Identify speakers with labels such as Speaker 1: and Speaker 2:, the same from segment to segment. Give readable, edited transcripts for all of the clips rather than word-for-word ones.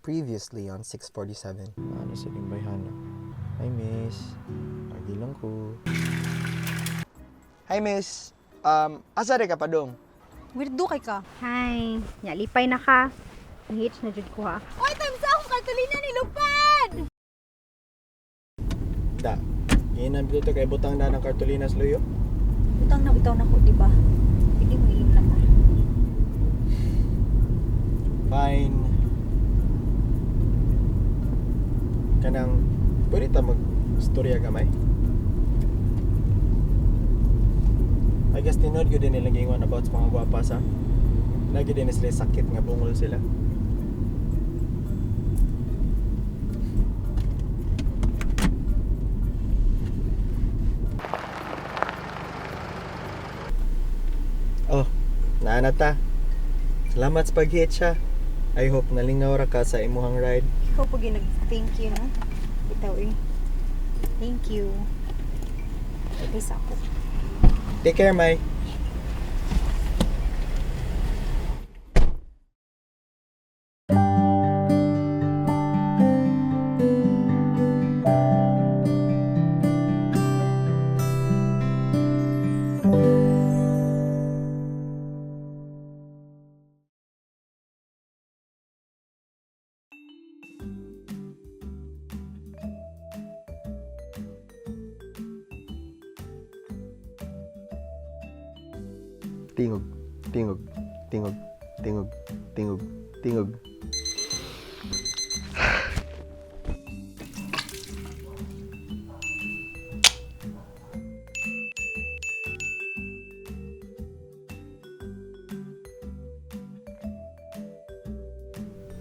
Speaker 1: Previously on 647.
Speaker 2: Ano sa Limbayhana? Hi, miss. Lagi lang ko.
Speaker 1: Hi, miss. Asa rin ka pa dong?
Speaker 3: Weirdo kay ka.
Speaker 4: Hi, nalipay na ka. Hitch na jud ko ha.
Speaker 3: Oy, time sa akong kartulina ni Lupad!
Speaker 2: Da. Ngayon dito kay butang na ng kartulinas luyo.
Speaker 3: Butang na bitaw na ko, di ba? Hindi mo ilim na ka.
Speaker 2: Fine. Kanang pwede ta mag storya gamay. I guess tinod gyud din nilang giingon about sa mga gwapa sa. Lagi din sila sakit nga bungol sila. Oh, naana ta. Salamat sa pag-hitch ha. I hope nalingaw ra ka sa imuhang ride.
Speaker 3: Ikaw pag nag-thank you, no? Bitaw eh. Thank you. Peace ako.
Speaker 2: Take care, Mai. Tingog, tingog, tingog, tingog, tingog, tingog.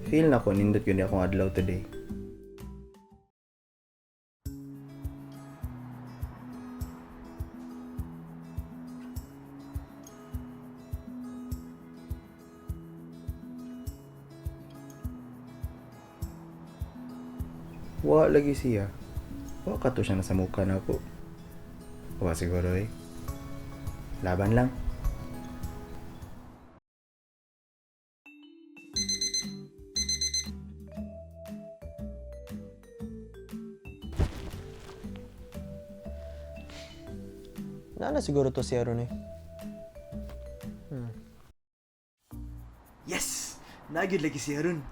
Speaker 2: Feel na ko nindot yun akong adlaw today. Wa lagi siya. Wa ka to siya nasa mukha na ako. Wa siguro eh. Laban lang.
Speaker 1: Naana siguro to si Aaron eh.
Speaker 2: Yes! Nagyod lagi si Arun.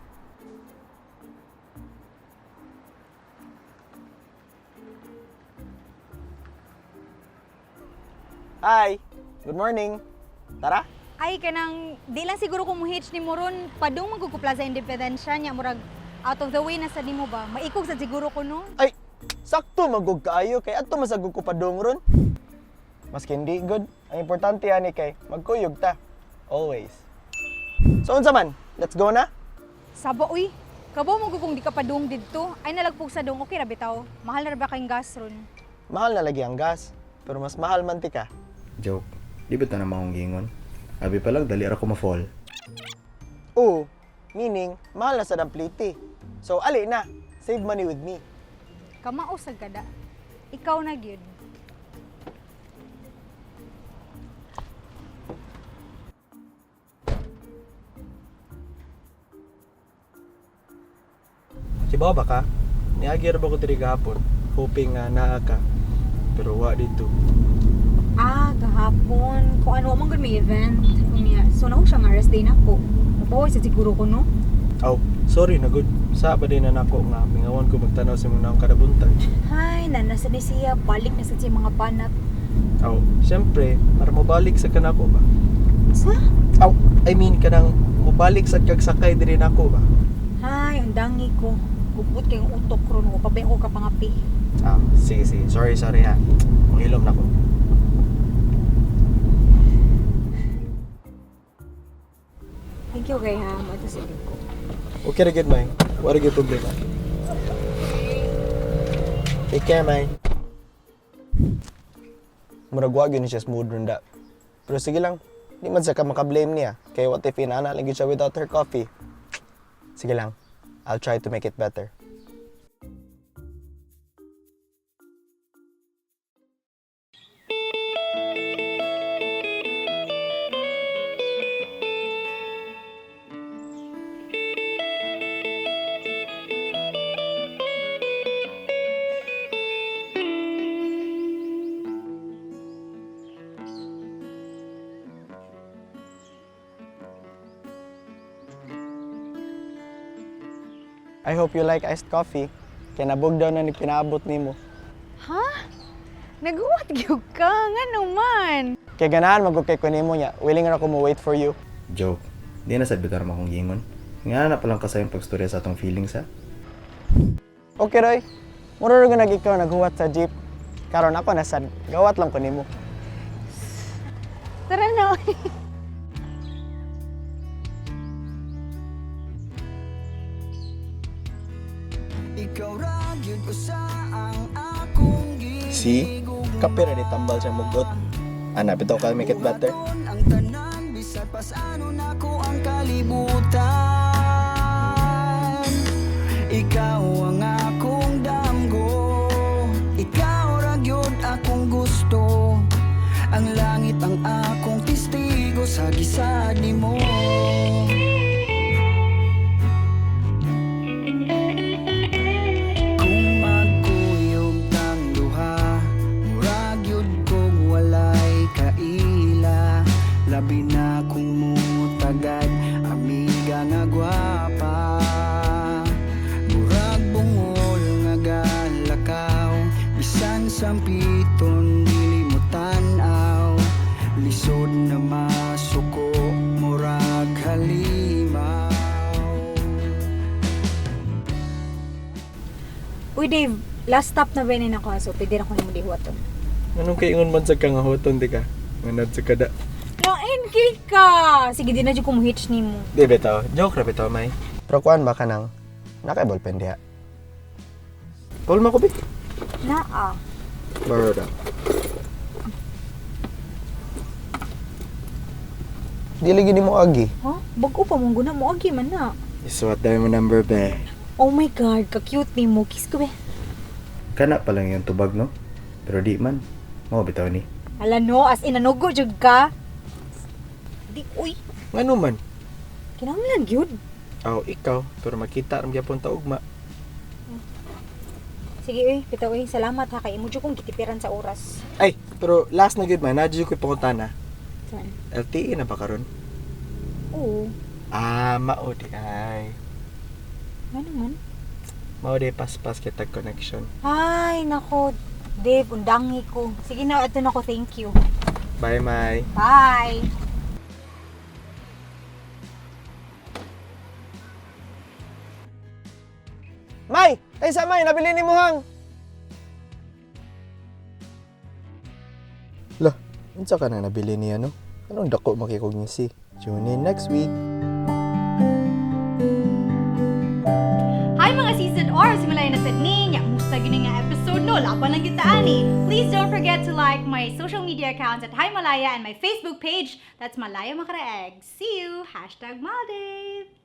Speaker 1: Hi! Good morning! Tara!
Speaker 3: Ay, kanang, di lang siguro kung hitch ni mo ron, padung magkuku Plaza Independencia niya, murag out of the way na sa nimo ba? Maikog sa siguro ko, no?
Speaker 1: Ay! Sakto magug kaayo kay adto masagug ko padung ron. Maski hindi good, ang importante ani kay magkuyog ta. Always. So unsa man? Let's go na.
Speaker 3: Saba, uy. Kabaw mo kung di ka padung didto. Ay, nalagpog sa dong, okay ra bitaw. Mahal na ra ba kayong gas ron?
Speaker 1: Mahal na lagi ang gas, pero mas mahal man tika.
Speaker 2: Joke. Di ba ito na maong gingon? Abi pa lang, dali ra ko ma-fall.
Speaker 1: Oo, meaning mahal na sa dampliti. So ali na, save money with me.
Speaker 3: Kamao sa gada. Ikaw na gyud.
Speaker 2: Kibaw ba ka? Niagi ra ba ko diri gahapon? Hoping nga naa ka. Pero wa dito.
Speaker 3: Ah, gahapon. Kung ano man gud may event. Unya. So naku siya nga rest day nako. Napahoy sa siguro ko no.
Speaker 2: Aw, sorry na good. Sa ba din na nako nga mingawan ko magtanaw sa imong naong kada buntag.
Speaker 3: Hay, nanasa ni siya balik na sa siya mga banat.
Speaker 2: Aw, syempre, para mobalik sa kanako ba?
Speaker 3: Sa?
Speaker 2: Aw, I mean kanang mobalik sa kag sakay diri nako ba?
Speaker 3: Hay, undangi ko. Gubot kayong utok ron ko pabay ko ka pangapi.
Speaker 2: Ah, sige sige. Sorry, sorry ha. Mangilom na ko.
Speaker 3: Thank you kay ha, mo sa ko.
Speaker 2: Okay ra gyud, May. Wala gyud problema.
Speaker 1: Take care, May. Murag wa gyud ni siya smooth ron da. Pero sige lang, di man sa ka makablame niya. Kay what if inana lang gyud siya without her coffee. Sige lang, I'll try to make it better. I hope you like iced coffee. Kay nabugdaw na ni pinaabot nimo.
Speaker 3: Ha? Naghuwat gyud ka ngano man?
Speaker 1: Kay ganahan magug kay ko nimo nya, willing ra ko mo wait for you.
Speaker 2: Joke. Di na sad bitar akong gingon. Nga na palang kasayong pagstorya sa atong feelings ha.
Speaker 1: Okay Roy. Mura ra nag ikaw naghuwat sa jeep. Karon ako na sad, gawat lang ko nimo.
Speaker 3: Tara na. Oy.
Speaker 2: See? Kape ra di tambal siya mugot. Ana, bitaw ka make it better.
Speaker 5: Ang tanan bisan pasano nako ang kalibutan. Ikaw ang akong damgo. Ikaw ra gyud akong gusto. Ang langit ang akong testigo sa gisad nimo. Kung magkuyog tang duha, murag yun kong walay kaila. Labi na kung mutagad, amiga nga gwapa. Murag bungol nga galakaw, bisan sampiton dili mo tan-aw. Lisod na masuko, murag halimaw.
Speaker 3: Uy Dave, last stop na ba ni nako so pwede na ko nimo dihuwaton.
Speaker 2: Anong kay ingon man sa kang hoton di ka? Nganad sa kada.
Speaker 3: No, NK ka. Sige, di na jud ko mo-hitch nimo.
Speaker 2: Di bitaw, joke ra bitaw may.
Speaker 1: Pero kuan ba ka nang nakay ballpen diha?
Speaker 2: Paul ko bi.
Speaker 3: Naa.
Speaker 2: Borrow daw.
Speaker 1: Dili gid mo agi.
Speaker 3: Ha? Bag-o pa mong guna mo agi man na.
Speaker 2: Isuwat daw mo number be.
Speaker 3: Oh my God, ka-cute nimo. Kiss ko be.
Speaker 2: Kana pa lang yung tubag no. Pero di man. Mao bitaw ni.
Speaker 3: Ala no, as in nanugo jud ka. Di uy,
Speaker 2: Ngano man?
Speaker 3: kinahanglan gyud.
Speaker 2: Aw, ikaw, pero makita ram gyapon ta ugma.
Speaker 3: Sige uy, bitaw uy, salamat ha kay imo jud kong gitipiran sa oras.
Speaker 2: Ay, pero last na gyud man, na jud ko pangutana.
Speaker 3: Saan?
Speaker 2: LTE na ba karon?
Speaker 3: Oo.
Speaker 2: Ah, mao di ay.
Speaker 3: Ngano man?
Speaker 2: Mao di paspas kita connection.
Speaker 3: Ay, nako. Dave, undangi ko. Sige na, ito na ko. Thank you.
Speaker 2: Bye, Mai.
Speaker 3: Bye!
Speaker 1: May, ay sa may nabili nimo hang.
Speaker 2: Lah, unsa ka na nabili niya no? Anong dako makikog ni si? Tune in next week.
Speaker 3: Hi mga season R! Simula na sa ninya. Musta gini nga episode no? Laban lang kita ani. Please don't forget to like my social media accounts at Hi Malaya and my Facebook page. That's Malaya Makaraeg. See you! #Maldives!